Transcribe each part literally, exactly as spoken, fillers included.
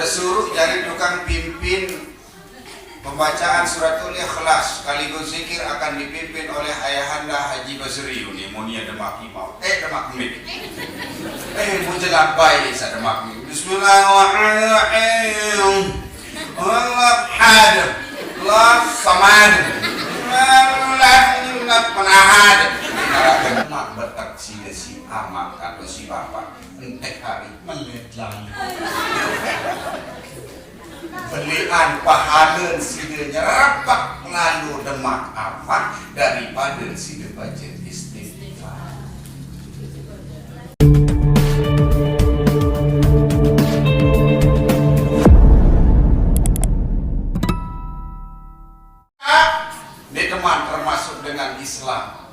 Suruh cari tukang pimpin pembacaan suratul Ikhlas sekaligus zikir akan dipimpin oleh Ayahanda Haji Basri. Ini munia Demak Imau. Eh, Demak Mit. Eh, mau jelampai sa Demak Mit. Bismillahirrahmanirrahim. Allahu Ahad. Allahu Samad. Allahu Ahad. Demak betak si si amak atau si bapak. Enteh hari melet lagi. Belian pahala sida nyerepek lalu Demak Amat daripada sida baca istighfar. Ni teman termasuk dengan Islam.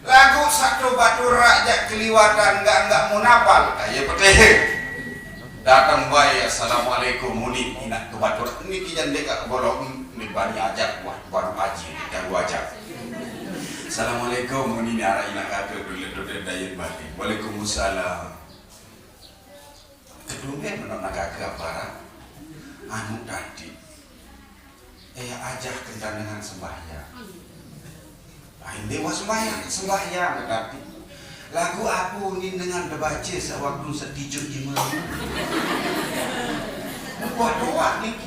Lagu satu batu rak jak keliwatan enggak-enggak munapal. Kaya petih. Datang baik, "Assalamualaikum, muni inak ke batu rak." Ni kijan dek kat bolong, ni bani ajak, wah, baru haji, jago ajak. "Assalamualaikum, muni ni arah inak kata dulu duduk dayun bani." "Waalaikumsalam." Kedua menurut nak kata apa rak? Anu tadi. Eh, ajah kencan dengan sembahyang. Lain dewa sembahyang, sembahyang tetapi lagu apa ni dengan dibaca sewaktu setijuk jima. Buat doa ni.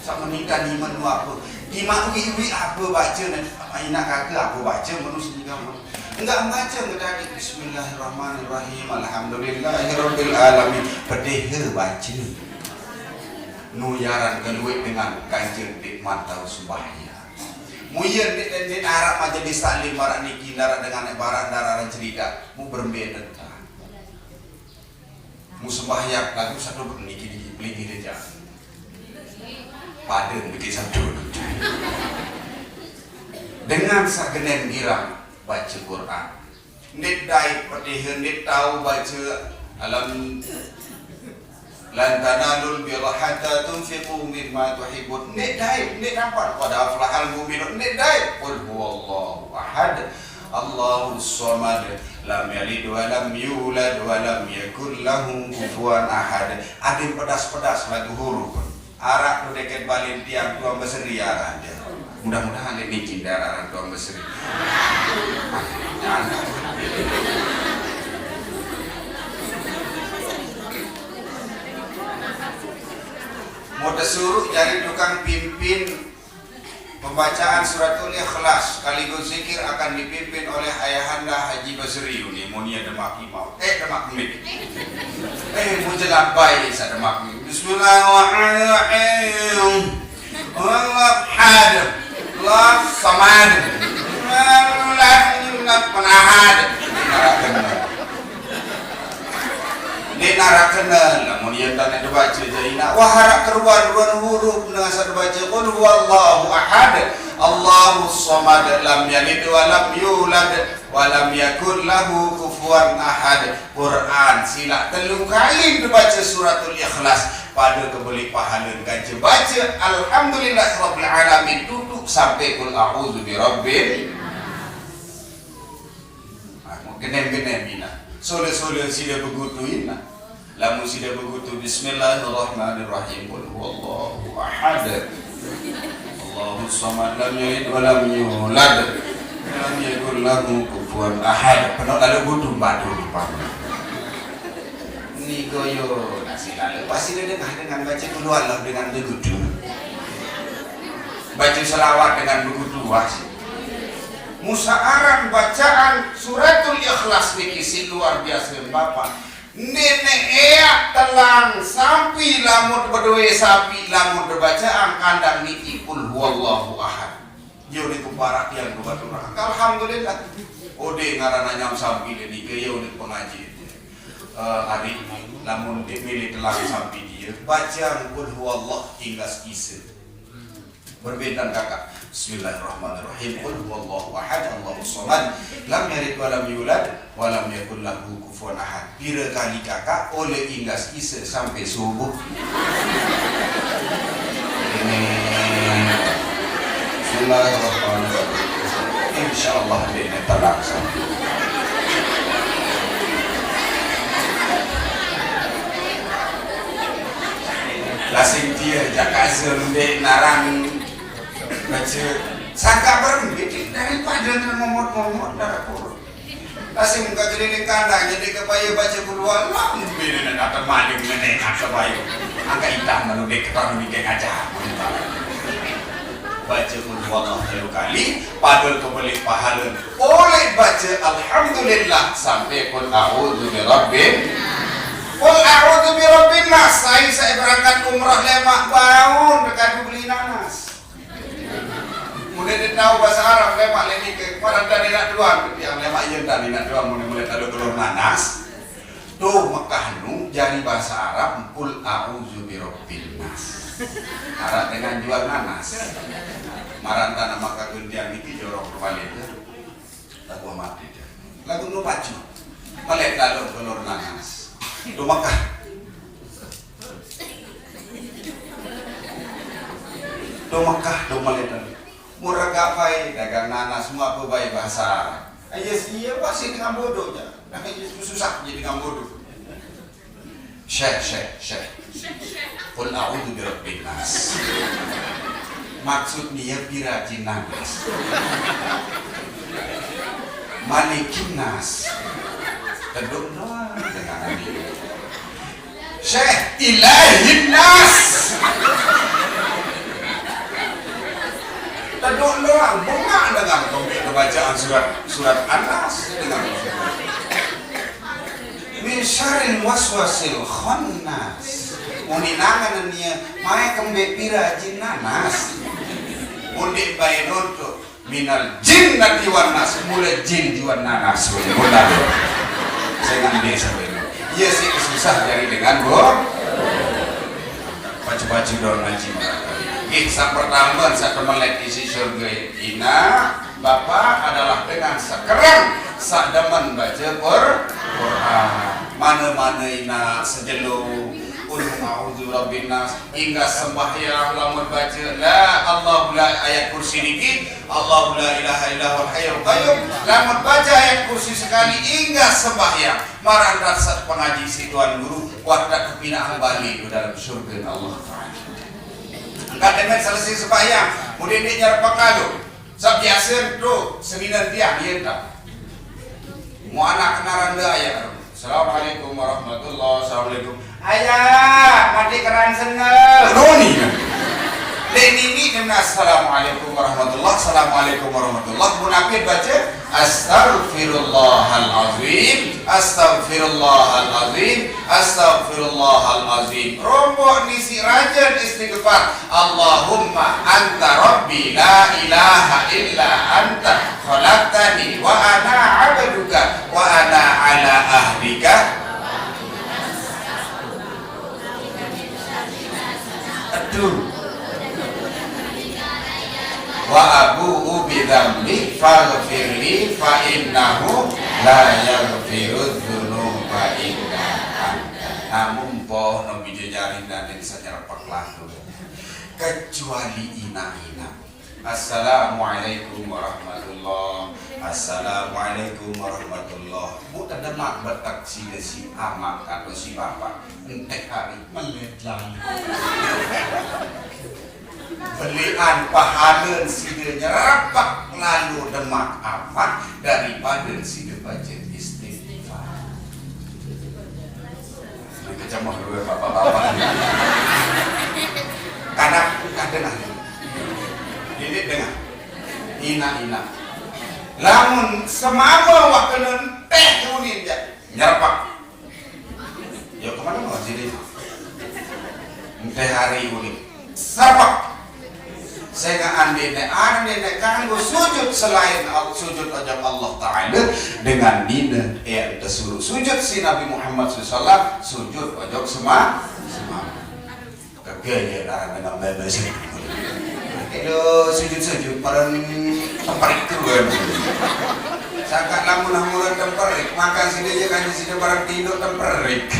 Sama minta ni menu apa? Imak wi-wi apa baca ni? Inak kata apa baca menu sehingga enggak membaca ke tadi Bismillahirrahmanirrahim, Alhamdulillahirabbil alamin. Pedih baca. Nuyaran keluit dengan kanjeng dik mantau sembahyang. Muyen dik, dik, dik narak majlis taklim barak niki, narak dengan barak, narak cerita. Mu berembe tentang. Mu sembahyang lagu satu niki, niki, niki, niki, niki. Pada niki satu. Dengan sagenen girang baca Quran. Nit dait petiha, nit tau baca alam, "Lan tanalul birra hatta tunfiqu mimma tuhibbun." Nit dait, nit nampak. "Qad aflahal mu'minun." Nit dait. "Qul huwallahu ahad. Allahus samad. Lam yalid wa lam yulad wa lam yakul lahu kufuwan ahad." Ada pedas-pedas lagu huruf. Arak tu deket balen tiang Tuan Beseri aran dia. Mudah-mudahan dia micin dia aran Tuan Beseri. Mau tersuruh cari tukang pimpin pembacaan suratul Ikhlas sekaligus zikir akan dipimpin oleh Ayahanda Haji Basri. Ini munia Demak Imau. Eh, Demak Mit. Eh, mau jelampai sa Demak Mit. Bismillahirrahmanirrahim. Allahu Ahad. Allahu Samad. Allahu Ahad. Ni narak kenal, lamun iya tak nak dibaca je ina. Wah, harap keruan ruan huruf dengan sa dibaca. Qul huwallahu ahad. Allahu samad. Lam yalid wa lam yulad. Walam yakun lahu kufuwan ahad. Quran silak telu kali dibaca suratul Ikhlas. Pada kebeli pahala ganca baca Alhamdulillah Rabbil Alamin tutup sampai Qul a'udzu birabbil. Ah, genem-genem ina. Sole-sole sila begutu ina. Lamun sida begutu, "Bismillahirrahmanirrahim. Qul huwallahu ahad. Allahus samad, lam yalid wa lam yulad. Lam yakul lahu kufuwan ahad." Penuh lalu gutu batu rupanya. Ni goyo nasi lalu. Pasti dia dengar dengan baca qul huwallah dengan begutu. Baca selawat dengan begutu wah. Musaaran bacaan suratul Ikhlas niki si luar biasa Bapak. Nenek eak telang sampi lamun bedoe sapi lamun dibacaan kandang niki qul huwallahu ahad. Yo ni kumparak yang dua turang. Alhamdulillah. Ode ngaran anyam sampi le niki yo ni pengaji. Eh, hari lamun dek milih telang sampi dia baca qul huwallah tinggas isa. Berbintan kakak. Bismillahirrahmanirrahim. Qul huwallahu ahad, Allahus samad. Lam yalid wa lam yulad, wa lam yakul lahu kufuwan ahad. Pira kali kakak oleh inggas isa sampai subuh. Ini. Bismillahirrahmanirrahim. Insyaallah dia terlaksana. Lah sing dia jak kasur ndek narang baca sangka berembidik daripada ngomot-ngomot darah kurut. Lah sing muka keliling kandang jadi kebaya baca kul huwallah, mungkin nak datang maling nenek nak kebaya. Angkat hitam lalu dek ketang mikir aja. Baca kul huwallah tiga kali, padahal kebalik pahala. Oleh baca alhamdulillah sampai kul a'udzu birabbin. Kul a'udzu birabbin nas. Saya, saya berangkat umrah lemak baun dekat beli nanas. Mulai dia tahu bahasa Arab lemak lagi ke paran tadi nak tuan, yang lemak yang tadi nak tuan mulai mulai tahu keluar nanas. Tuh Mekah nu jari bahasa Arab kul a'udzu birabbin nas. Arab dengan jual nanas. Maranta nama kagundian niki jorok kembali tu. Lagu mati dia. Lagu nu pacu. Melek lalu keluar nanas. Tuh Mekah. Tuh Mekah, tuh melek lalu. Murah gapai dagang nanas, mau apa baik bahasa Arab. Ayo sih, iya pasti dengan bodohnya. Nah, iya susah jadi dengan bodoh. Syekh, syekh, syekh. Qul a'udzu birabbin nas. Maksud dia pira jin nanas. Malikin nas. Teduk doang dengan dia. Syekh ilahin nas. Teduk doang, bengak dengan bacaan surat surat Anas dengan Min syarril waswasil khannas. Muni nangan nia, mai kembe pira jin nanas. Undi bae nonto minal jinnati wan nas, mula jin jiwan nanas. Mula. Saya ngambil sampai ini. Iya sih susah dari dengan bo. Pacu-pacu daun ngaji. Gih, sa pertama, sa temelet isi surga ina. Bapa adalah dengan sekerang sak demen baca Qur-, Quran. Mana-mana ina sejelo ulung a'udzu birabbin nas hingga sembahyang lamun baca la Allahu la ayat kursi niki Allahu la ilaha illa huwal hayyul qayyum lamun baca ayat kursi sekali hingga sembahyang marang rasa pengaji si tuan guru watak kepinaan balik ke dalam surga Allah Ta'ala. Angkat demen selesai sembahyang, kemudian dia nyerap kalu. Sabiasa tu seminar tiang, iya tak? Mu anak kenaran dia ayah. Assalamualaikum warahmatullahi. Assalamualaikum. Ayah, mati keran seneng. Roni kan? Dek nini kena assalamualaikum warahmatullahi. Assalamualaikum warahmatullahi. Munafik baca astaghfirullahalazim. Astaghfirullahalazim. Astaghfirullahalazim. Rombok nisi rajan istighfar. Allahumma anta rabbi la ilaha illa anta khalaqtani wa ana abduka wa ana ala ahdika. Aduh. Wa abu'u bidzambi faghfirli fa innahu la yaghfirudz dzunuba illa anta. Namun po no bijo jaring dan sanyar peklatu. Kecuali ina-ina. Assalamualaikum warahmatullah. Assalamualaikum warahmatullah. Mu tedemak betek sida si amak atau si bapak. Entek hari melet lalu. Belian pahala sida nyerapek lalu demak amat daripada sida baca istighfar. Ini kecamah dua bapak-bapak ni. Kanak bukan dengar. Didik dengar. Ina-ina. Lamun semama wak kena teh unin ja. Nyerapek. Ya kemana mau jadi? Teh hari unin. Nyerapek. Sehingga andai ne, andai ne kanggo sujud selain al-, sujud ojok Allah Ta'ala dengan nina yang tersuruh sujud si Nabi Muhammad sallallahu alaihi wasallam sujud ojok sema-, sema. Kegaya darah dengan bebas. Itu sujud-sujud, paran temperik tu kan. Sangka lamun hamuran temperik, makan sida je kan sida barang tinduk temperik.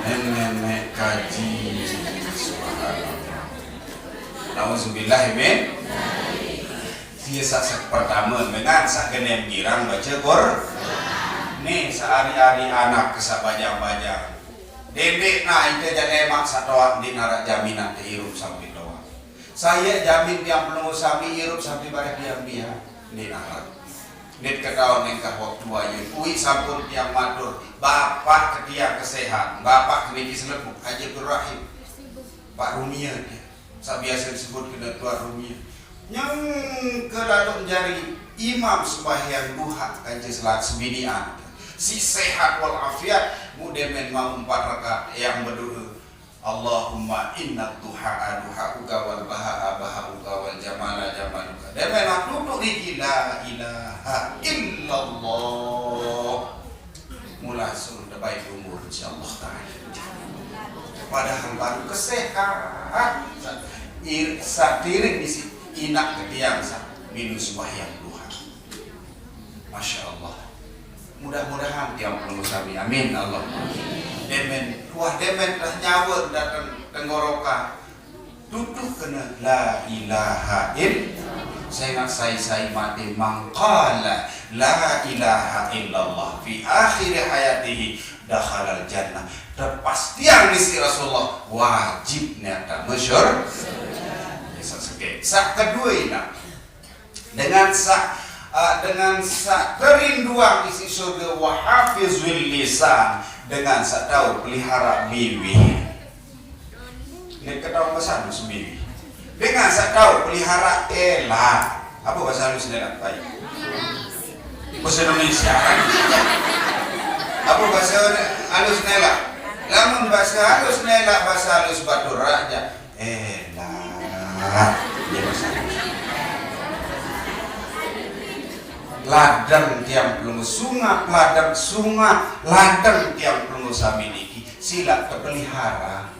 Nenek kaji. Subhanallah. Nauzubillah min. Dia saksi pertama dengan sak genem girang baca Quran. Nih sehari-hari anak ke sak bajang-bajang. Indik na ite jale mak satoak, indik narak jaminan te irup sampai toak. Saya jamin tiang pelungguh sami irup sampai bareh diam-diam. Indik narak. Indik ketahuan nengkah waktu ayu. Kui sampun tiang matur. Bapak ke tiang kesehat. Bapak ke niki selepuk. Haji Abdul Rahim. Pak Rumia dia. Sabiasa disebut kena Tuan Rumia. Nyang ke lalu menjadi imam sembahyang duha kanca selat sebinian. Si sehat wal afiat, mu demen mau empat rakaat yang berdoa. Allahumma inna duha duha uka wal baha baha uka wal jamala jamaluka. Demen nak duduk di la ilaha illallah. Mula suruh terbaik umur, insyaallah ta'ala. Padahal baru kesehat. Ir-, satiring isi inak ke tiang sa minum sembahyang duha. Masya Allah. Mudah-mudahan tiang perlu sami. Amin Allah. Demen, wah demen dah nyawa datang tenggorokan. Tutup kena la ilaha ill. Saya nak sai-sai mati mangkala la ilaha illallah fi akhir hayatihi dakhalal jannah. Terpastian misi Rasulullah wajib nyata masyur. Bisa sikit. Sa kedua ina. Dengan sa, ah, dengan sa kerinduan isi surga wa hafizul lisan. Dengan sa tahu pelihara biwi. Nek ketawa bahasa halus sendiri. Dengan sa tahu pelihara elak. Apa bahasa halus elak? Baik. Bahasa Indonesia kan? Apa bahasa halus elak? Lamun bahasa halus elak, bahasa halus Batur aja. Elak. Dia bahasa halus. Ladang tiang pelungguh sungap, ladang sungap, ladang tiang pelungguh sami niki. Sila kepelihara.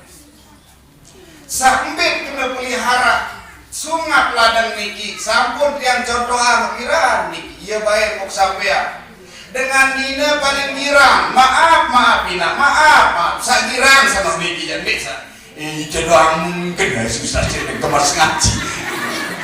Sambit kena pelihara. Sungap ladang niki sampun tiang contohang piran niki. Iya bae muk sampean. Dengan dina paling girang, maaf, maaf, ina, maaf, maaf. Sa girang sama niki, jangan bisa. Eh, ija doang mungkin ya susah sih, kemas ngaji.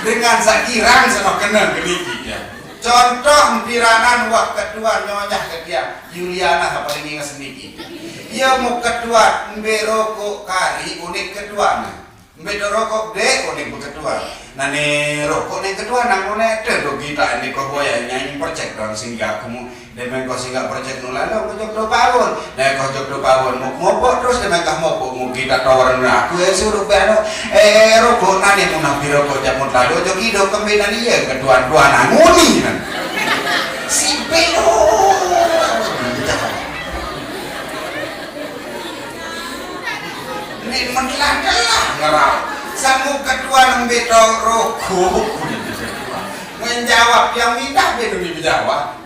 Dengan sa girang sama kena niki ya. Contoh piranan wah ketua nyonyah ke dia. Yuliana apa lagi nggak sedikit. Iya mau ketua mbe rokok kari unik ketua nah. Mbe do rokok dek unik beketua. Nah ne rokok ne ketua nang unik deh do kita ini kau boya nyanyi percek dong sehingga aku mau demen kau sehingga percek nulalo kau jok do pawon. Nah kau jok do pawon mau mopok terus demen kau mopok mau kita tawar aku ya suruh piano. Eh rokok nane mau nabi rokok jamut lalu jok ido kembe nani ya ketua tua nanguni nah. Si belo. Ni mentelah-telah ngerau. Samu ketua nang beto rokok. Menjawab yang minta beto ni menjawab.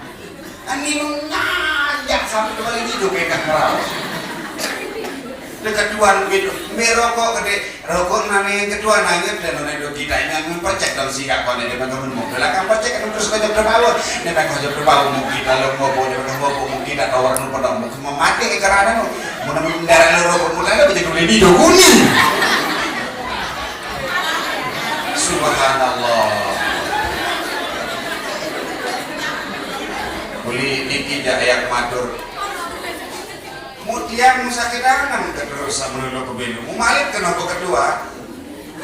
Ani nanya sampai kembali hidup mereka ngerau. Dekat tuan beto, merokok gede. Rokok nane yang ketua nanya dan nane do kita ini mempercek dalam sikap kau nane memang kamu mau belakang percek kan terus kau jawab terbawa. Nane kau jawab terbawa mau kita lo mau bawa mau bawa mau kita kau orang lupa dong mau mati ke kerana mau mau nemen darah lo rokok mau lalu begitu ini do kuning. Subhanallah. Boleh niki jak ayat matur. Mutiang musa kedangan ke terus sama lo ke belu. Mau malik ke nopo kedua.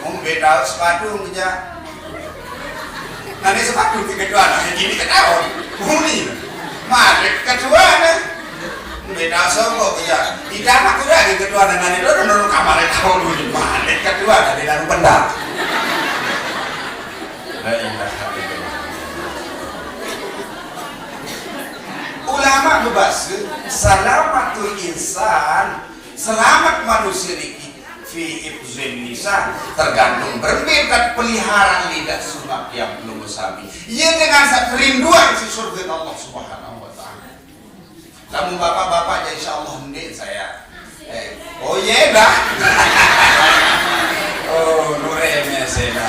Mau beda sepatu kerja. Nanti sepatu ke kedua nanti gini ketahuan. Muni. Malik kedua nah. Beda songkok kerja. Tidak aku lagi kedua nanti lo nonton kamar tahu dulu. Malik kedua nanti lalu benda. La ilaha illallah. Ulama bebasa, salamatul insan, selamat manusia niki fi hifzin lisan, tergantung berembe pelihara lidah sungap yang belum bersami. Ia dengan sa kerinduan si surga Allah Subhanahu wa taala. Lamun bapak-bapak ya insya Allah ndik saya. Eh, oh iya dah. Oh, nure mesena.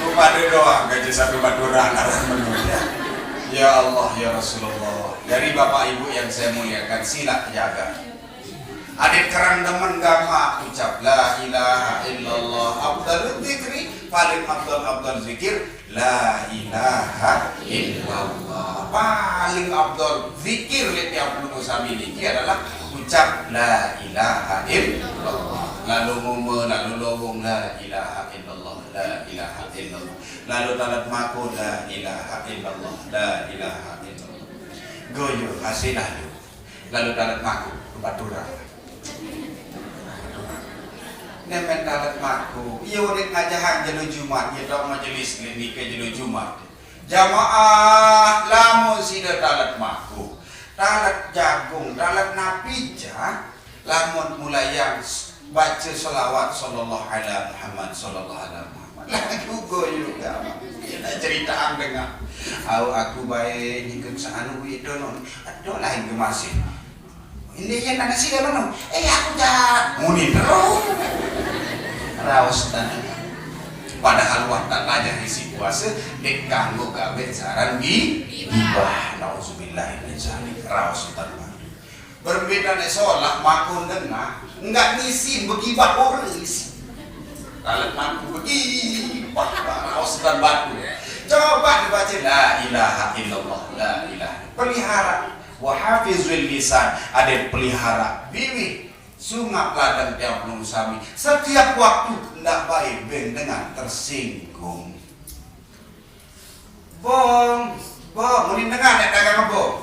Lu pada doang gaji satu baturan arah menurutnya. Ya Allah, ya Rasulullah. Dari bapak ibu yang saya muliakan, sila jaga. Adik kerang demen gama ucap la ilaha illallah afdalul zikri, paling afdal afdal zikir la ilaha illallah. Paling afdal zikir lek tiap nunggu sami niki adalah Ucap la ilaha illallah. Lalu ngumbe, lalu lowong la ilaha illallah, la ilaha illallah. Lalu talet mako la ilaha illallah, la ilaha illallah. Goyo hasil lalu. Lalu talet mako, kebaturang. Nemen talet mako, iyo dek ngajahang jelo Jumat, iyo tok majelis nike jelo Jumat. Jamaah lamun sida talet mako, talet jagung, talet napi ja, lamun mulayang s-, baca selawat sallallahu ala Muhammad, sallallahu ala Muhammad. Lagu goyo gamak. Ina cerita ang dengar. Au aku bae nyingkep saanu itu non. Aduh lain ke masih. Ini yang nana sida mano? Eh, aku ja muni terus. Raos tanah. Padahal wah tak tajah isi puasa, dek kanggo gawe saran gi-, gibah. Nauzubillah min zalik. Raos tanah. Berbeda nek sholat makun dengah, enggak ngisi begibah orang isi. Kalau mampu begibah, raos dan batu. Coba dibaca la ilaha illallah, la ilaha. Pelihara. Wa hafizul lisan, ada pelihara biwih. Sungap ladang tiap belum sami. Setiap waktu ndak baik ben dengan tersinggung. Bong, bong, muni dengan nek dagang bong.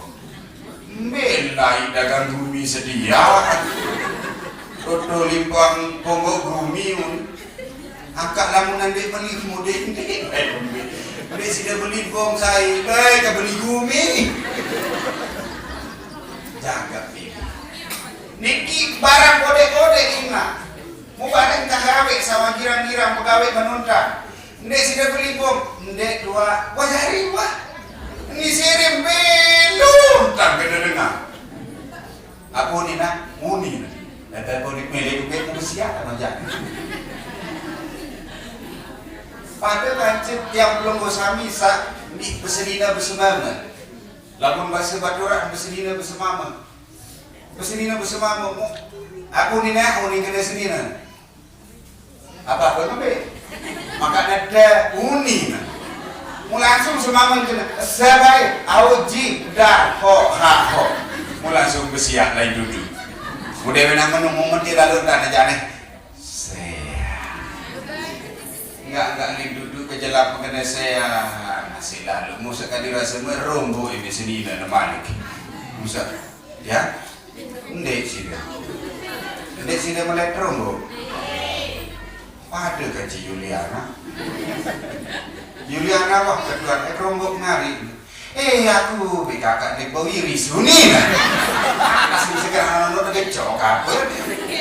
Mbelai dagang gumi sedia. Toto limpang ponggo gumi mun. Angkat lamun ande beli mudik ndik. Eh, mbe. Mbe sida beli bong sai, bae ka beli gumi. Jaga piye. Niki barang kode-kode ina. Mu barang tak gawe sawang girang-girang pegawe menuntan. Ndek sida beli bong, ndek dua, wah jari wah. Ni sirip belum tak kena dengar. Apa ni nak? Muni nak. Datai bodik melek duit mu bersiap tak macam. Pada pancet tiap belum sami sak ni beselina besemama. Lamun bahasa Baturan beselina besemama. Beselina besemama mu. Aku ni nak, aku ni kena selina. Apa-apa ngambil. Maka nada uni na. Mu langsung semamen kena. Sabai, au, ji, dar, ho, ha, ho. Mu langsung bersiap lain duduk. Mu dewe nak menung momen dia lalu tak ada jane. Saya. Enggak, enggak ni duduk ke jelap kena saya. Masih lalu. Mu sekali rasa merombo ini seni na malik. Musa. Ya? Ndek sida. Ndek sida melek trombok. Pada kaji Yuliana. Yuliana wah ketuan eh trombok ngari. Eh, aku B K K dek bawiri suni nah. Kasih segera nonton gecok apa?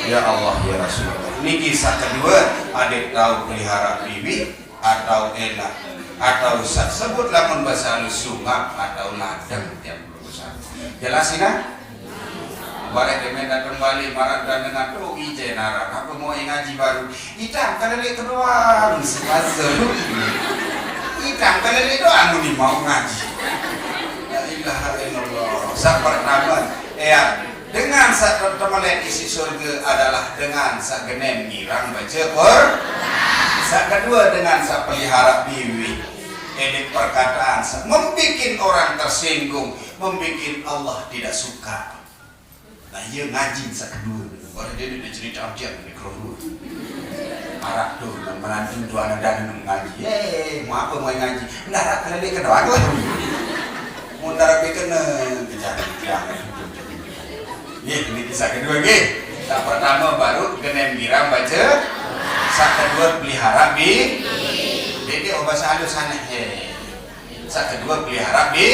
Ya Allah, ya Rasulullah. Niki sak kedua, adik tahu pelihara bibi atau enak atau sak sebut lamun bahasa halus sungap atau ladang tiap urusan. Jelas ini? Bareh demen datang balik, marah dan dengan tu, ije naran. Apa mau ngaji baru? Itang kalele kedua, mesti masuk. Itang kalele doang ni mau ngaji. La ilaha illallah. Sa pertama, ya, dengan sa pertama isi surga adalah dengan sa genem ngirang baca Quran. Sa kedua dengan sa pelihara biwi. Edit perkataan sa membikin orang tersinggung, membikin Allah tidak suka. Nah, iya ngaji sak kedua. Baru dia ada cerita ajar di keruhun. Arak tu, nak menantu tu anak dan nak ngaji. Eh, mau apa mau ngaji? Ndak ada kena dia kena aku. Mau ndak ada kena kejar. Ya, ini kisah kedua lagi. Tak pertama baru kena girang baca. Sak kedua pelihara bi. Jadi, oh, bahasa halus sana. Eh. Sak kedua pelihara bi.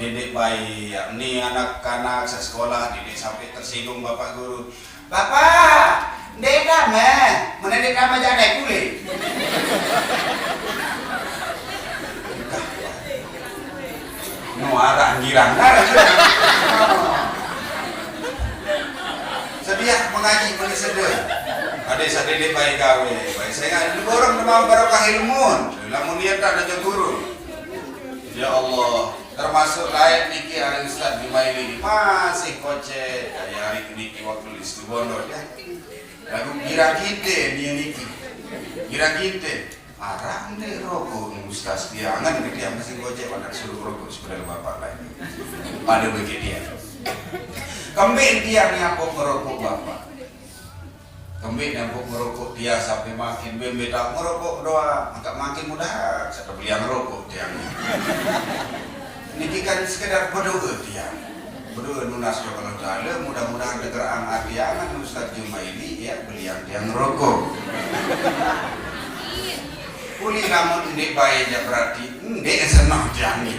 Didik bayi, yakni anak-anak sekolah, didik sampai tersinggung bapak guru. Bapak, ndek dame, mana ndek dame jangan naik kulit. Muara girang. Sedia mengaji, meni sedia. Ada sadede baik gawe, baik saya nggak diborong sama barokah ilmu. Lamun niat tak ada guru. Ya Allah, termasuk lain niki hari Ustaz Jumaili ini masih kocek kayak hari niki waktu di Situbondo ya. Lagu gira kite dia niki. Gira kite. Arang deh rokok nih Ustaz dia. Angan dia masih kocek, mana suruh rokok sebenarnya bapak lain. Pada begitu dia. Kembe tiang nyampok ngerokok, Bapak. Kembe nyampok ngerokok tiang sampai makin bembe tak ngerokok doang, angkat makin mudah, saya beli yang ngerokok tiang. Niki kan sekedar berdoa tiang. Berdoa nunas ke Allah Ta'ala, mudah-mudahan deger ang ati angan Ustaz Jumaili, ya, beli yang tiang ngerokok. Uli lamun ndik bae ja berarti ndik senang tiang ni.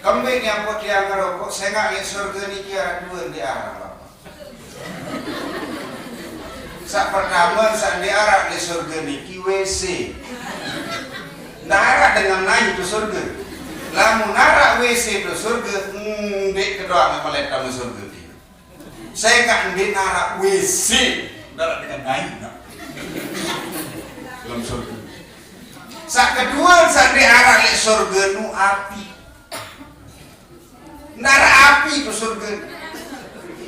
Kembe nyampok tiang ngerokok, saya nggak lihat surga niki ada dua di arah, Bapak. Sak pertama, sak ndeq araq leq sorge niki W C. Ndeq araq dengan naik to sorge. Lamun araq W C to sorge, ndeq kedoang melet tame sorge. Sengaq ndeq araq W C, ndeq araq dengan naik, nah. Lem sorge. Saq kedue, saq ndeq araq leq sorge nu api. Ndaq araq api to surge.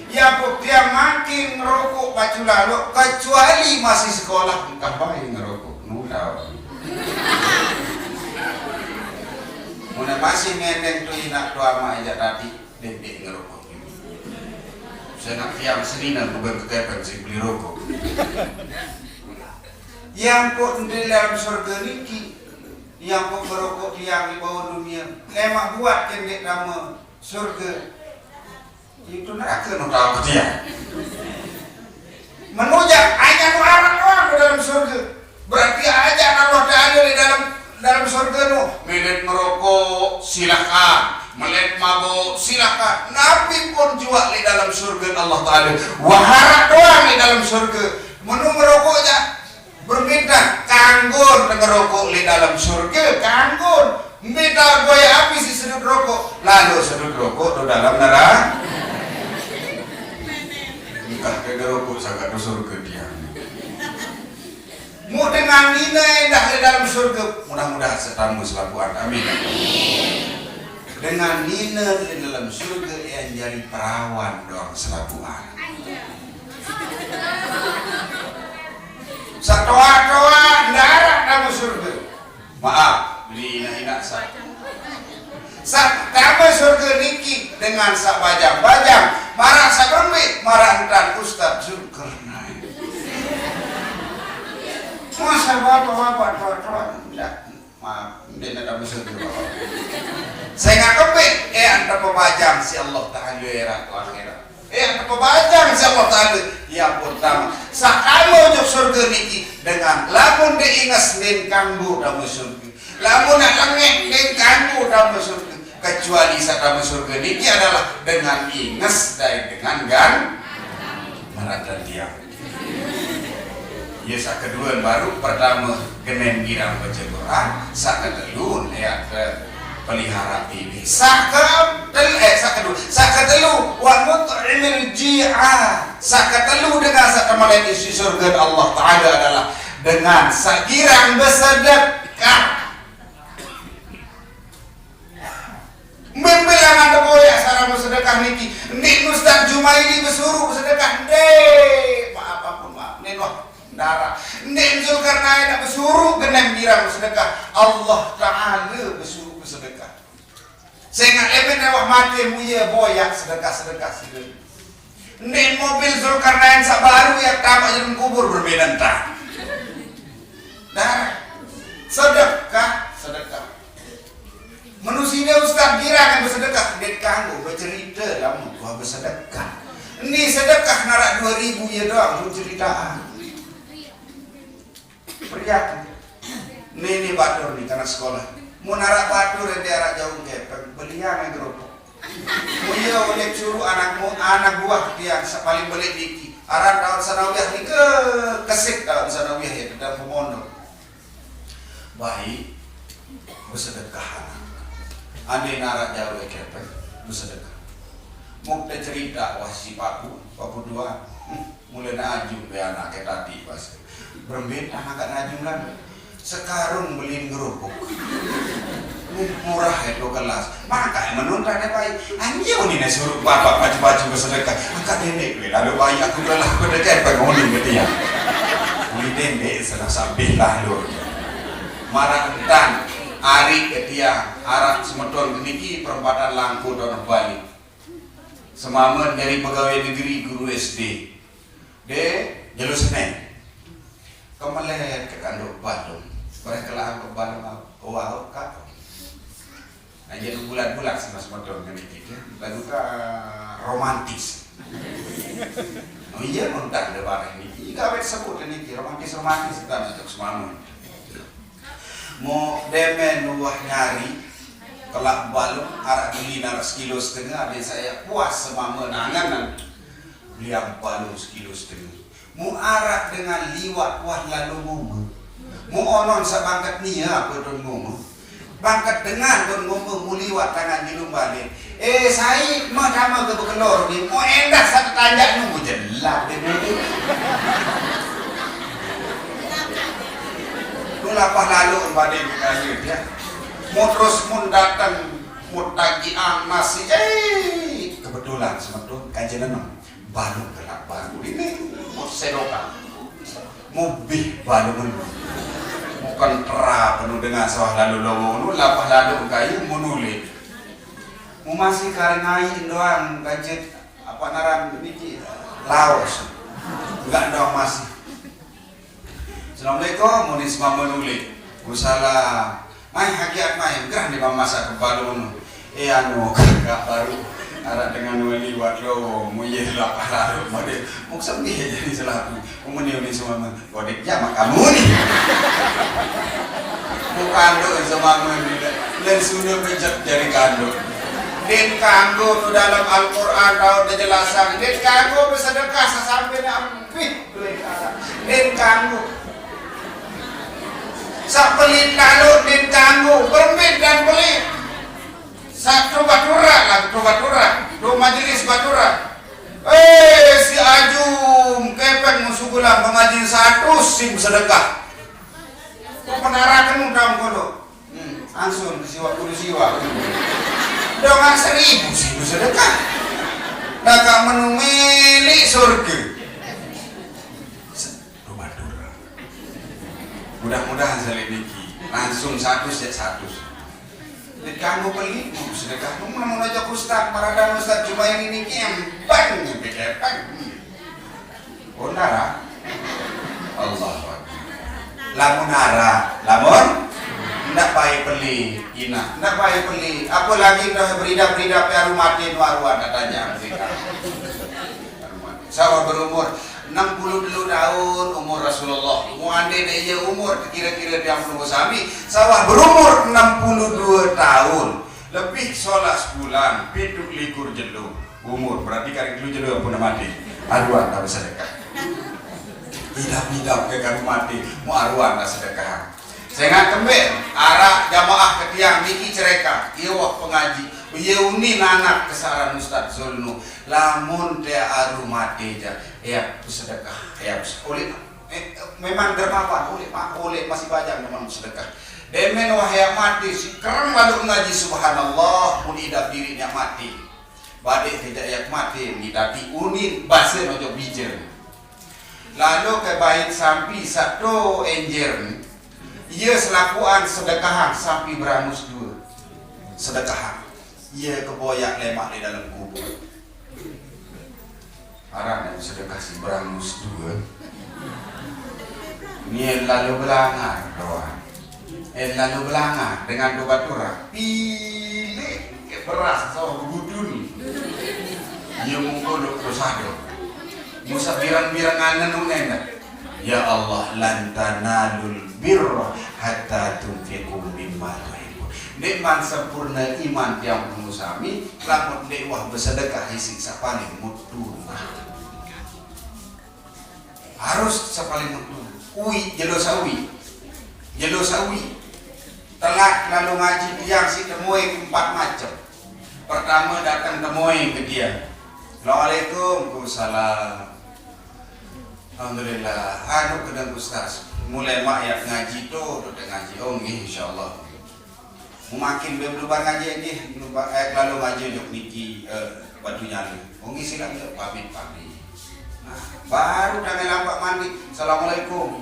Ya, pok tiang mangkin ngerokok pacu laloq, kecuali masih sekolah, engkah bae ngerokok. Nu tao. Mun masih ngendeng to inaq to amaq jaq tadi, ndeq ngerokok. Sengaq tiang senine keben kekepeng siq beli rokok. Yang pok ndeq dalem sorge niki, yang pok ngerokok tiang leq bau dunie, lemaq buat ke ndeq tame sorge. Itu nerake no tao tiang. Menujak hanya nu araq doang di dalam sorge. Berarti ajak Allah Taala di dalam, dalam sorge no. Melet merokok, silakan. Melet mabok, silakan. Napi pun juaq di dalam sorge Allah Taala. Wah araq doang di dalam sorge. Menu merokok ja. Bermita kanggo ngerokok leq dalem sorge, kanggo. Mita boya api siq sedut rokok, lalo sedut rokok to dalem nerake. Engkah ke ngerokok sangkaq to sorge tiang. Mu dengan nine endah leq dalem sorge, mudah-mudahan setame selapuqan. Amin. Dengan nine leq dalem sorge, ean jari perawan doang selapuqan. Saq toaq-toaq ndaraq tame sorge. Maaf, beli inaq-inaq saq. Saq tame sorge niki dengan saq bajang-bajang, maraq saq berembe, maraq entan Ustaz Zulkarnain. Masa bapak-bapak toaq-toaq ndak? Maaf, ndeq ndeq tame sorge, Bapak. Sengaq kembe, ean tepebajang siq Allah Taala eraq akhirat. Ean tepebajang siq Allah Taala, ya pertama. Saq tame ojok sorge niki dengan lamun ndeq inges ndeqn kanggo tame sorge. Lamun ndeq lengek ndeqn kanggo tame sorge. Kecuali saq tame sorge niki adalah dengan inges dait dengan gan-, maraq tiang. Ye, saq kedue baruq pertame genen girang bace Quran, saq ketelu eat pelihara bibi. Saq ketel-, eh, saq kedue, saq ketelu wa mut'imil ji'a. Saq ketelu dengan saq temelen isiq sorge Allah Taala adalah dengan saq girang besedekah. Mbe-mbe langan teboyaq saq tame sedekah niki? Ndeq Ustaz Jumaili besuruq besedekah, ndeq. Maaf, ampun, maaf. Ndeq, wah, ndaraq. Ndeq Zulkarnain besuruq genen girang besedekah. Allah Taala besuruq besedekah. Sengaq leman wah mate muie boyaq sedekah-sedekah side. Ndeq mobil Zulkarnain saq baruq yaq tame dalem kubur berbeda entan. Nah, sedekah, sedekah. Menusine Ustaz girang besedekah, ndeq kanggo becerite lamun tuah besedekah. Ni sedekah naraq due ribu ye doang mun ceritaan. Prihatin. Ni, ni batur ni, kanak sekolah. Mun araq batur ente araq jaoq kepeng, beliang gerobok. Mun ye oleh suruq anakmu, anak buah tiang saq paling beleq niki. Aran daun sanawiyah nike kesik daun sanawiyah ye, daun pemondok. Baik, besedekah anak. Ande naraq jaoq kepeng, besedekah. Muk te cerita wah si Papu, Papu Tuan. Hmm, mule najung be anake tadi pas. Berembe anak angkat najung lan. Sekarung beliin gerobok. Murah itu kelas. Maka menuntan ya baik. Anjir ini nih suruh bapak paju-paju bersedekah. Angkat nenek gue lalu baik aku telah berdekat penguning gitu ya. Ini nenek salah sabih lah lu. Maraq entan, ari ke tiang, araq semeton niki perempatan Langko to balik. Semame jari pegawai negeri, guru S D. De jelo Senen. Kemelet ke kanduk balung. Bareh kelahang ke balung, wau ka. Nah, jadi bulat-bulat sama semeton ngeniki, ya. Lagu ka romantis. Oh iya, mentah de bareh niki. Iga wet sebut niki, romantis-romantis kita untuk semame. Mo demen wah nyari kelak balung, arak beli arak sekilo setengah, ada saya puas semame nangan beli balung sekilo setengah. Mu arak dengan liwat wah lalu ngomong. Mu onon sabangkat nia apa don ngomong. Bangkat dengan don ngomong mu liwat tangan jilung balik. Eh, sai mah sama ke bekelor ni. Mu endah satu tanjak nu mu jelak dia dulu. Mu lapah lalu balik ke kayu dia. Mu terus mun datang, mu tagi ang nasi. Eh, kebetulan semeton kajian enam. Baru gelap baru ini, mau sedokan. Mau bih baru menu. Bukan tera penuh dengan sawah lalu lowong nu, lapah lalu kayu, mau nulit. Mau masih karing air doang, gadget apa naran niki, laos. Enggak doang masih. Assalamualaikum, muni semama nulik. Waalaikumsalam. Mai, hakiat mai, gerah di mamasak ke balung. Eh, anu, kakak baru. Arak dengan wali wak lo, mu ye lapah larut, mode. Muk sembih jadi selaku. Umuni uni semama. Kodek jamak kamu ni. Bukan tu semama ni. Len sudah pejat jadi kandung. Din kanggo tu dalam Al-Quran tahu dijelasan. Din kanggo bersedekah sesampai nak ampih. Din kanggo. Sak pelit lalu din kanggo. Beremit dan pelit. Sak tu batura lah, tu batura. Tu majelis batura. Eh, si Ajum, kepeng musuh gulam pengajian satu sim sedekah. Tu penarakan undang kono. Hmm, langsung ke siwa, kudu siwa. Dengan seribu sih sedekah. Dah kak menu milik surga. Rumah Dura. Mudah-mudahan saya niki langsung satu sejak satu. Dek kamu beli, mau sedekah. Mau mau aja Ustaz, Maradan Ustaz, cuma ini niki yang bang, yang beda bang. Oh, nara. Allahu Akbar. Lamun nara, lamun ndak baik beli, ina, ndak baik beli. Apalagi dah berida-berida pe aru mati nu aruan katanya mereka. Sawah berumur enam puluh dua tahun umur Rasulullah. Mu ande de iya umur kira-kira dia menunggu sami. Sawah berumur enam puluh dua tahun. Lebih sholat sebulan, pitu likur jelo. Umur, berarti kari dulu jelo ampun mati. Aruan tak sedekah. Idap-idap ke kami mati, mu aruan tak sedekah. Saya ingat kembali, arak jamaah ketiang niki cereka, iya wah pengaji, iya uni nanak kesaran Ustaz Zulnu, lamun te aru mati ja, ya sedekah, ya oleh, eh, memang dermawan, oleh, oleh masih banyak memang sedekah. Demen wah ya mati, si kereng lalu ngaji subhanallah, mun idap diri nya mati. Badik tidak yak mati, ni tapi unin, basa nojo bijen. Lalu ke bait sampi satu enjer, ia selakuan sedekahan sampi berangus dua. Sedekahan. Ia keboyak lemak di dalam kubur. Arang yang sedekah si berangus dua. Ni lalu belangar doang. Eh, lalu belangar dengan doa turah. Pilih ke beras sawah begudu ni. Ia mungkul dok terus ada. Musa birang-birang anan nunenda. Ya Allah, lan tanalul birra hatta tunfiqu mimma tuhibbun. Ndeqman sempurna iman tiang penusami, lamun ndeq wah besedekah isiq saq paling mutu. Harus saq paling mutu. Uiq, jelo saq uiq. Jelo saq uiq. Telat lalu ngaji tiang siq temoe empat macem. Pertame dateng temoe ke tiang. Assalamualaikum. Waalaikumsalam. Alhamdulillah. Anu kedeng Ustaz. Mulai mak yaq ngaji tu, tu ngaji. Oh, nggih, insyaallah. Memakin be belubar ngaji nggih, belubar, eh, kelalu ngaji juk niki, eh, Batu Nyali. Oh, nggih, silaq njuk pamit-pamit. Nah, baru dah lampaq mandi. Assalamualaikum.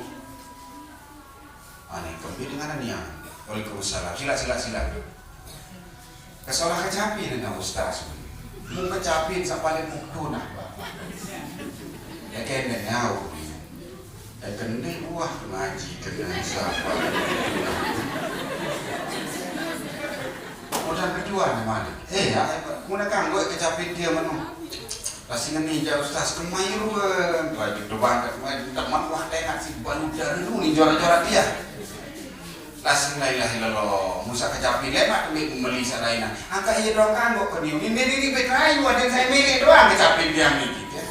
Ane kempi dengan niang. Waalaikumsalam. Silaq, silaq, silaq. Kesolah kecapi dengan Ustaz. Mun kecapin saq paling muktu nah, Bapak. Ya kene nyau. Ya kene wah ngaji kene saq paling muktu nah. Modal kedua nih malik. Eh, ya, mun kanggo kecapin dia menu. Pas ngene jaq Ustaz, kemai ruen, baju terbang, kemai teman wah tengah si balu dari lu nih jora-jora dia. Las la ilaha illallah, Musa kecapi lemaq kembe meli saq lainne. Angkaq ie doang kanggo keniu. Ninde niki bet rayu, adeqn sai mele doang kecapi tiang niki, ya.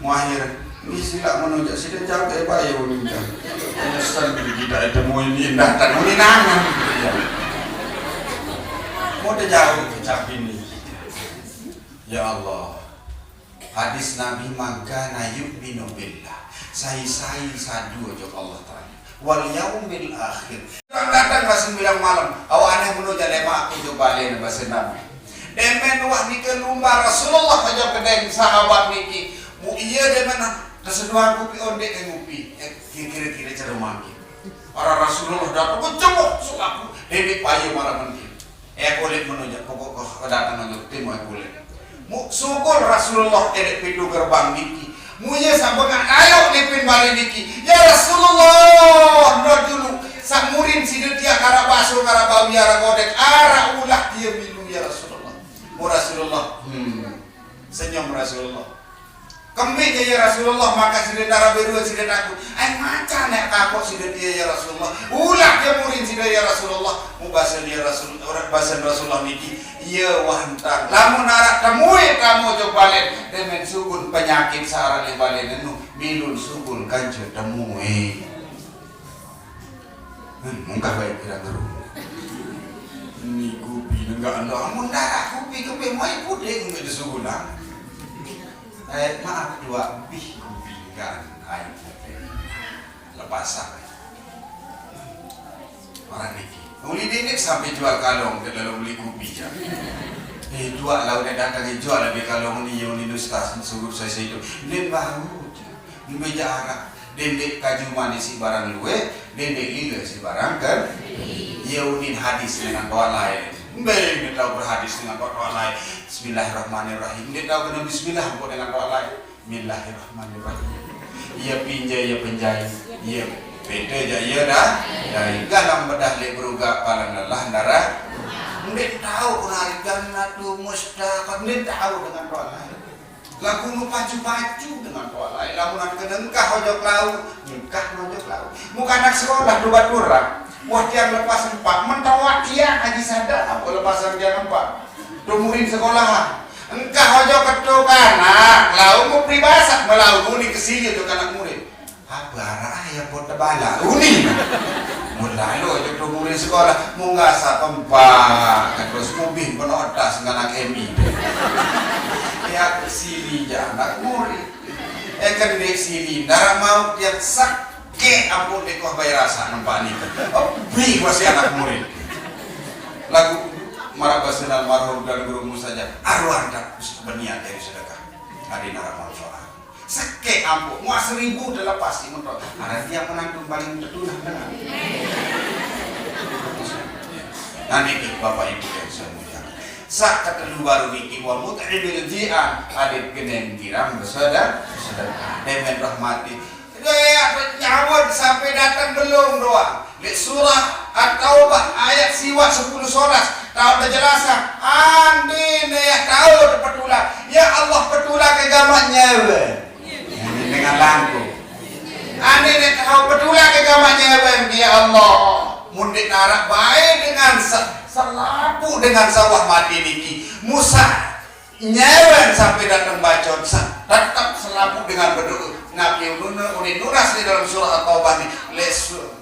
Muahir, ni silaq menujak side jauq, eh, bae unin jauq. Nyesel kita itu mau ini datang, unin nangan, ya. Mau jauq kecapi ni. Ya Allah. Hadis Nabi, "Man kana yu'minu billah." Sai-sai sadu ojok Allah Taala. Wal yaumil akhir. Dateng pas sembilang malem. Awakne meno jaq lemaq aku ojok balene base Nabi. Demen wah nike lumbar Rasulullah ojok gedeng sahabat niki. Mu ie demen teseduhan kupi ondeq ke ngupi. Eh, kire-kire cara mangkin. Para Rasulullah dateng, "Kecemok suaku." Demeq paye maraq mendin. Eh, kulit menujak pokok ke datang ojok tim, eh, kulit. Mu sugul Rasulullah edeq pintu gerbang niki. Mu ye sampe ngaq kayok nipin bale niki. "Ya Rasulullah, ndo julu saq murin side tiang araq baso, araq bawi, araq godek, araq ulah tie milu, ya Rasulullah." Mu Rasulullah, hmm, senyum Rasulullah. Kembeq jaq, ya Rasulullah, maka side ndaraq beruan side takut. Ai macan neq takut side tie, ya Rasulullah. Ulah tie murin side, ya Rasulullah. Mu basen, ya Rasul, basen Rasulullah niki, "Ye wah entang. Lamun araq temue tame ojok balen, demen sugul penyakit saq araq leq balen enu, milun sugul kance temue." Hmm, mungkah bae kira beru. Ni kupi nenggak endo, amun ndaraq kupi kembe mai pudek nggak disugulang. Eh, maaf, dua bih kupi kan, ayo, lepasan. Orang niki. Uli dini sampai jual kalong, ke dalam beli kupi ja. Eh, jual lah, udah datang, eh, jual lebih kalong ni, yang ni ustaz, suruh saya situ. Dia baru ja. Mbe jaq araq, dendeq kaju manis siq barang lueq, dendeq lile siq barang ken-, Ie unin hadis dengan toaq lain. Mbe ndeq tao berhadis dengan toaq-toaq lain. Bismillahirrahmanirrahim. Ndeq tao kene bismillah mpuk dengan toaq lain. Bismillahirrahmanirrahim. Ie pinje, ie penjai. Ie pete jaq ie dah. Dai galang bedah leq berugaq palan lelah ndaraq. Ndeq tao kunari jannatu mustaqab. Ndeq tao dengan toaq lain. Laguq nu pacu-pacu dengan toaq lain. Lamun anak kene engkah ojok lauq, engkah ojok lauq. Muq kanak sekolah tu baturang. Wah, tiang lepas empat, mentoaq tiang Haji Sadar, apa lepasan tiang empat? Tu murid sekolah. Engkah ojok ketuk kanak, lauq mu peribasaq, melauq muni kesini ojok kanak murid. Ape araq ah yang pot tebala? Uni. Mun lalo ojok tu murid sekolah, munggah saq pempak, terus mubih penoq tas nganak M I. Ya, sili jaq anak murid. Eh, kendeq sili, ndaraq mauq tiang sakit ampun ndeq kuah bae rasaq nempak nike. Ebi kuah siq anak murid. Laguq maraq basen almarhum Tuan Guru Musa jaq, aruan dak beniat jari sedekah. Ade ndaraq manfaat. Sekeq ampuk, muaq seribu telepas siq mentok. Aran tiang menantu paling tetunah dengan. Nah, niki Bapak Ibu yang saya muliakan. Saq ketelu baruq niki wa mut'imil ji'an, adeq genen girang besedekah, sedekah. Demen rahmati. Leq nyawe sampe dateng belum doang. Leq surah At-Taubah ayat siwaq sepulu solas, tao tejelasang, andin ye tao tepetulak, ya Allah, petulak ke gamaq nyawe. Dengan langkung. Andin ye tao petulak ke gamaq nyawe, ya Allah. Mun ndeq naraq bae dengan se-, selapuq dengan sawah mati niki. Musa nyawe sampe dateng bacot sa-, tetep selapuq dengan bedoe. Nabi ulun unin nunas di dalam surah At-Taubah ni, leq su-,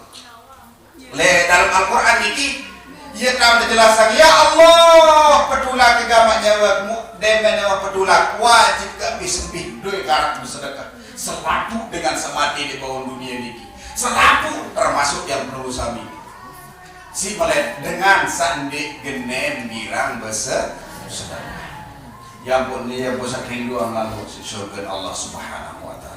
Leq dalem Al-Qur'an niki, ie tao tejelasang, "Ya Allah, petulak ke gamaq nyawe mu, demen nyawe petulak, wajib gaq bih sempih doe karak besedekah." Selapuq dengan semati leq bawon dunie niki. Selapuq termasuk yang perlu sami. Siq melet dengan saq ndeq genen girang bese-, besedekah. Ya ampun, ya ampun, saq rinduang lalu siq surgen Allah Subhanahu wa Ta'ala.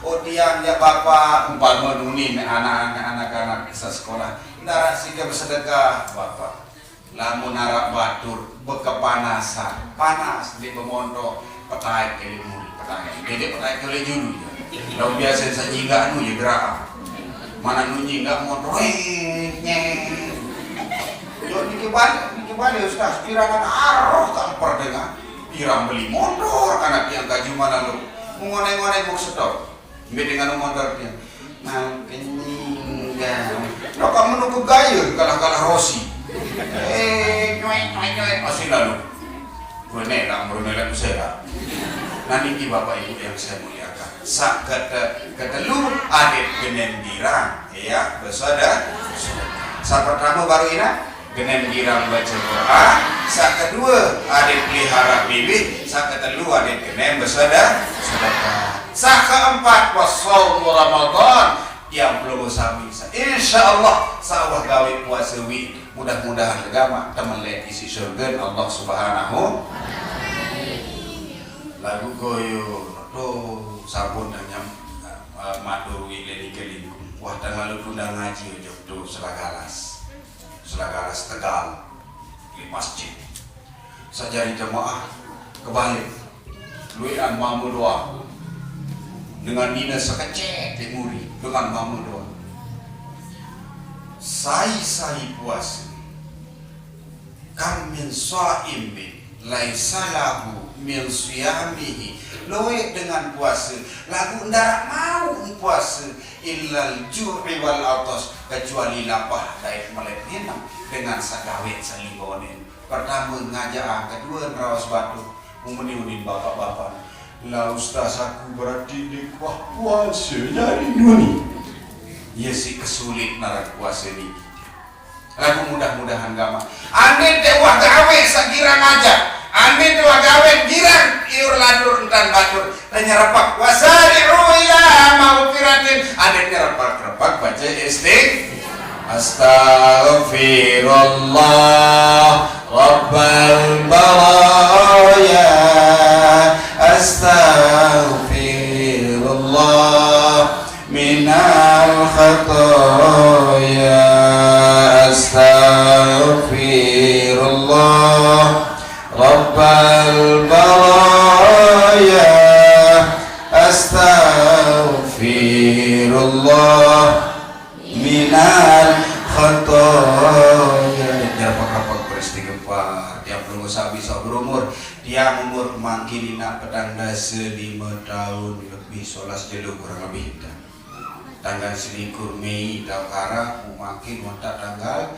Oh, tiang, ya Bapak, umpame nuni anak-anak, anak-anak saq sekolah, ndaraq side besedekah, Bapak. Lamun araq batur bekepanasan, panas ndeq bemontor, petaeq leq muri, petaeq. Ndeq petaeq leq julu jaq. Lamun biase saq nyinggaq nu ye geraq. Manaq nu nyinggaq montor, eh, nyet. Yo niki balik, niki balik, Ustaz, pirangan aroh kaq emper dengan. Pirang beli montor, kanak tiang kaju manaq lu. Mengoneng-oneng buk stop. Mbe dengan montor tiang. Mau kenying, dah. Lo kamu nunggu gaya kalah-kalah Rossi. Eh, cuek, cuek, cuek. Masih lalu. Gue nek lah, baru nek lah, saya lah. Nah, niki Bapak Ibu yang saya muliakan. Saq kete-, ketelu adeq genen girang, ya, besoda. Saq pertame baruq inaq, genen girang bace Qur'an, saq kedue adeq pelihara biwih, saq ketelu adeq genen besoda-, sedekah. Saq keempat, wasaumu Ramadan, tiang pelungguh sami. Sa-, insyaallah, saq wah gaweq puase wi, mudah-mudahan gamaq temeleq isiq surgen Allah Subhanahu. Laguq goyo, to sampun nyam, eh, matur wi leq nike lingkung. Wah, tang lalo tundang ngaji ojok to Selagalas. Selagalas Tegal, leq masjid. Saq jari jemaah kebalik. Lueqan mame doang. Dengan nine sekecet leq muri, dengan mame doang. Sai-sai puase. Kam min shaimin laisa lahu min shiyamihi. Lueq dengan puase, laguq ndaraq mauq puase, illal ju'i wal atas, kecuali lapah dait melep ngenaq dengan saq gaweq saq lime oneq. Pertame ngajaqang, kedue neraos batur. Muni-muni bapak-bapak. Lah ustaz, aku berarti ndeq wah puase jari muni. Ye siq kesulit naran puase niki. Laguq mudah-mudahan gamaq. Andin te wah gaweq saq girang ajaq. Andin te wah gaweq girang iur lanur entan batur. Te nyerepek. Wasari'u ila maghfiratin. Andin nyerepek-repek bace isti-, Astaghfirullah Rabbal baraya. Astaghfirullah minal khataya. Astaghfirullah Rabbal baraya. Astaghfirullah minal khataya. Nyerepek-repek beristighfar. Tiang pelungguh sami saq berumur, tiang umur mangkin inaq petang dase lime taun lebih, solas jelo kurang lebih. Tanggal selikur Mei taoq araq, mangkin wah tanggal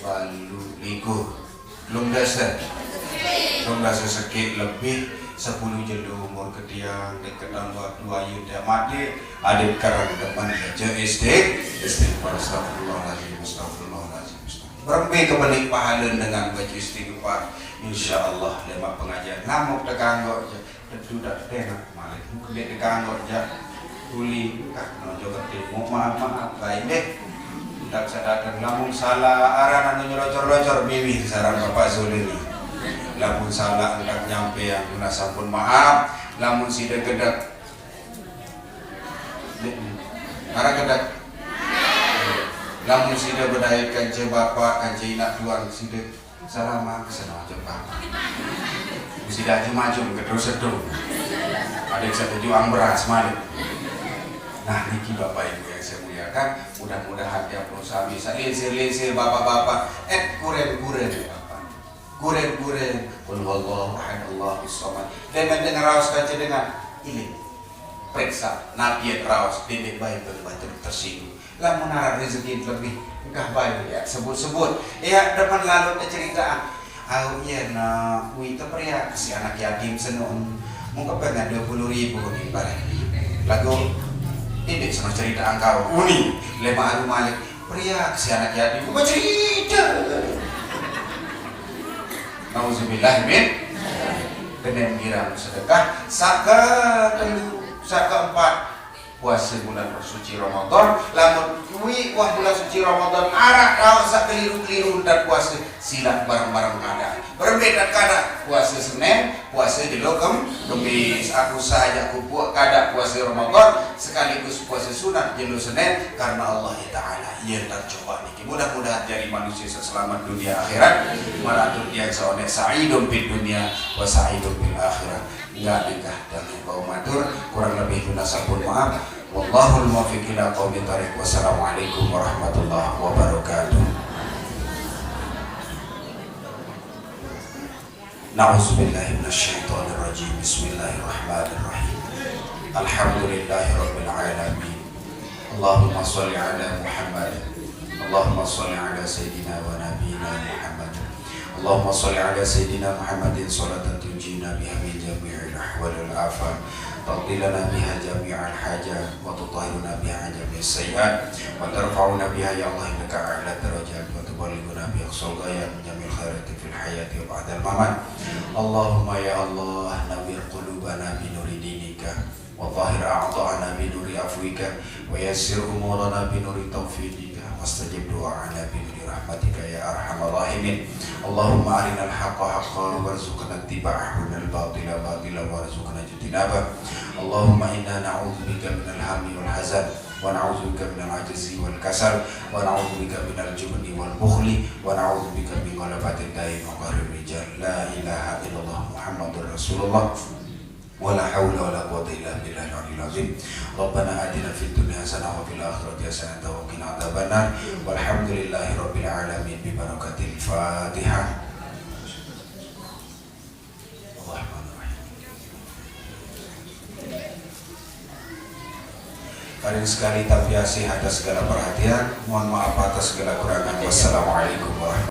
baluq likur. Telung dase. Telung dase sekeq lebih, sepulu jelo umur ke tiang, deket tambah tuaye tiang mate, adeq kereng demen bace isti-, istighfar, astagfirullahalazim, astagfirullahalazim, astagfirullah. Berembe kebeleq pahale dengan bace istighfar? Insyaallah, lemaq pengajian. Lamun tekanggoq jaq. Tetu dak tenak malik. Mungkin dek dek anggot jak. Tuli, kak, nojo ketimu, maaf, maaf, baik deh. Dak sedateng lamun salah aran anu nyelocor-locor, biwih saran Bapak Zulini. Lamun salah ndak nyampe, yang guna sampun maaf. Lamun side gedek. Arah gedek. Lamun side bedait kance bapak, kance inak tuan side. Salah mangke seno aja, Pak. Mesti dah maju-maju ke terus sedung. Ada yang setuju ang beras malik. Nah, niki Bapak Ibu yang saya muliakan, mudah-mudahan tiap sami salinsir-linsir bapak-bapak, et kuren-kuren Bapak. Kuren-kuren, qul huwallahu ahad, Allahus samad. Dan dengan raos kaca dengan iling. Periksa, napi raos, dendek baik bagi batur tersinggung. Lamun araq rezeki lebih, engkah bae, ya, sebut-sebut. Ya, depan lalu cerita. Au, iya, na, wi teperiak si anak yatim senun. Mungkin pernah dua puluh ribu nih, barang. Lagu, ini sama cerita angkau. Uni, lema aru malik. Periak si anak yatim. Bukan cerita. Nauzubillah min. Kenen girang sedekah. Saka telu, saka empat. Puase bulan suci Ramadan, lamun kuwi wah bulan suci Ramadan, araq taun saq keliru-keliru ndak puase, silaq bareng-bareng keadaan. Berbeda kada puasa Senin, puasa jelo Kem-, Kemis. Aku saja kupuk kada puasa Ramadan sekaligus puasa sunat jelo Senin karena Allah Taala. Ia tercoba niki. Mudah-mudahan jadi manusia selamat dunia akhirat. Maratur yang saonek sa'idun fid dunia wa sa'idun fil akhirat. Enggak nikah dan bau matur, kurang lebih lunas sampun maaf. Wallahul muwaffiq ila aqwamit thariq. Wassalamualaikum warahmatullahi wabarakatuh. Na'udzubillahi minasyaitonirrajim. Bismillahirrahmanirrahim. Alhamdulillahi rabbil alamin. Allahumma shalli ala Muhammad. Allahumma shalli ala sayyidina wa nabiyina Muhammad. Allahumma shalli ala sayyidina Muhammadin salatan tunjina biha min jami'il ahwal wal afat. Taqdi lana biha jami'al hajat wa tutahhiruna biha an jami'is sayyi'at wa tarfa'una biha ya Allah indaka a'la darajat wa tuballighuna biha aqsal ghayat min jami'il khairati fil hayati wa ba'dal mamat. Allahumma ya Allah nawwir qulubana bi nuri dinika wa tahhir a'dha'ana bi nuri afwika wa yassir umurana bi nuri taufiqika wastajib du'ana bi nuri rahmatika ya arhamar rahimin. Allahumma arinal haqqa haqqa warzuqna ittiba'ah wa arinal batila batila warzuqna ijtinabah. Allahumma inna na'udzubika minal hammi wal hazan wa na'udzubika minal ajzi wal kasal wa na'udzubika minal jubni wal bukhli wa na'udzubika min ghalabatid dain wa qahrir rijal. La ilaha illallah Muhammadur Rasulullah. Wala haula wala quwwata illa billahil aliyyil azim. Rabbana atina fid dunya hasanah wa fil akhirati hasanah wa qina adzabannar. Walhamdulillahi rabbil alamin bi barakatil Fatihah. Bismillahirrahmanirrahim. Karing sekali, tampiasih atas segala perhatian. Mohon maaf atas segala kurangan. Wassalamualaikum warahmatullahi